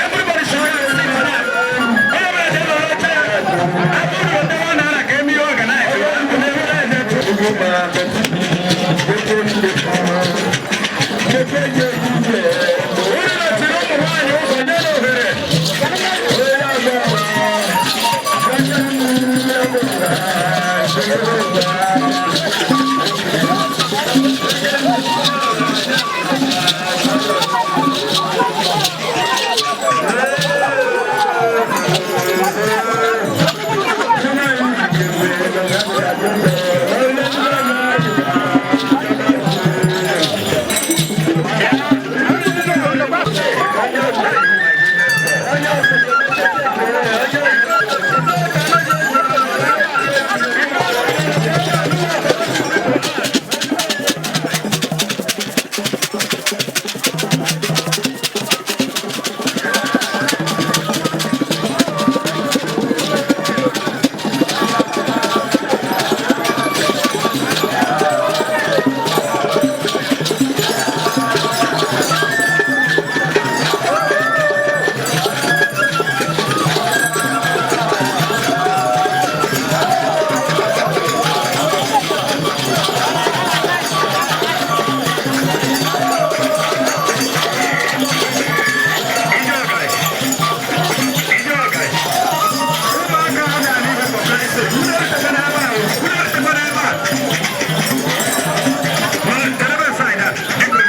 Everybody should have a seat tonight. Onye ọbụla jee nọrọ oche ya. Abụrụ ndị nwa naira ka eme ihe organize. Unu nọchiri ụmụ nwaanyị ụzọ, nye na ohere. Ụmụaka ha na-ana ihe for Christ's sake. Unu erutekwana ebe a, unu erutekwana ebe a. Mana kedebe side a, biko.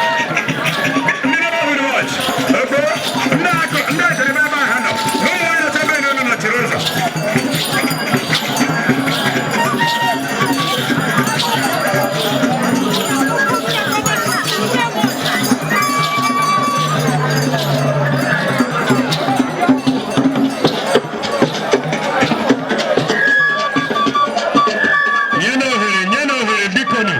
Ndị neighborhood watch, ebe ndị akụ ndị achọrọ ebe a ha nọ, na ụmụ nwaanyị ọcha ebe unu nọchiri ụzọ. Nye na ohere, nye na ohere, biko nụ.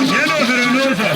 Nye na ohere n'ụzọ.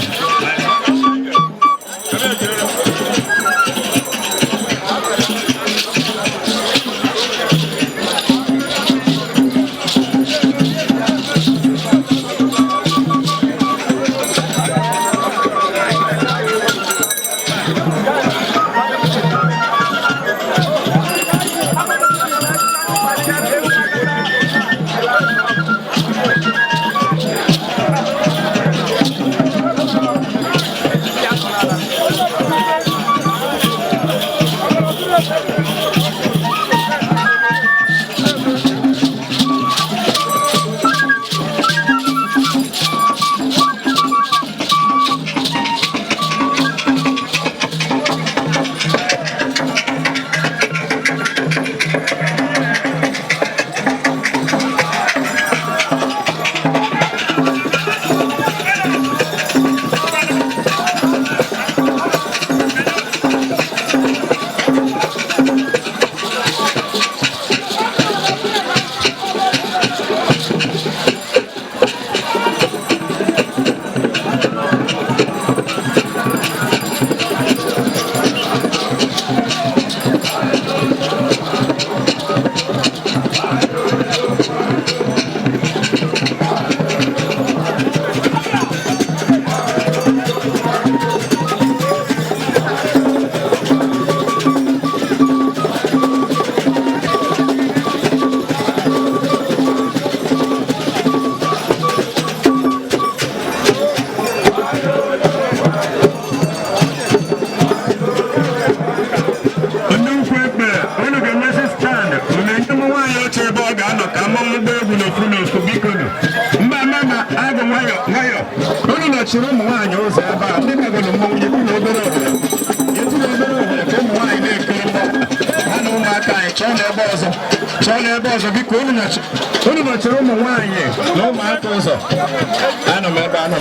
Ndị ukwu ekpe, unu ga-emesi stand, unu enye ụmụ nwaanyị oche ebe ọ ga-anọ ka mmọnwụ gbaa egwu n'ofu n'ofu, biko nụ. Mba, mba, mba, agụ, nwayọ nwayọ. Unu nọchiri ụmụ nwaanyị ụzọ ebe a. Ndị megoro mmọnwụ, nyetụ na obere ohere, nyetụ na obere ohere ka ụmụ nwaanyị na-ekiri mmọnwụ ha na ụmụaka anyị. Chọọ n'ebe ọzọ, chọọ n'ebe ọzọ, biko. Unu nọchiri ụmụ nwaanyị na ụmụaka ụzọ. Anọ m ebe anọ.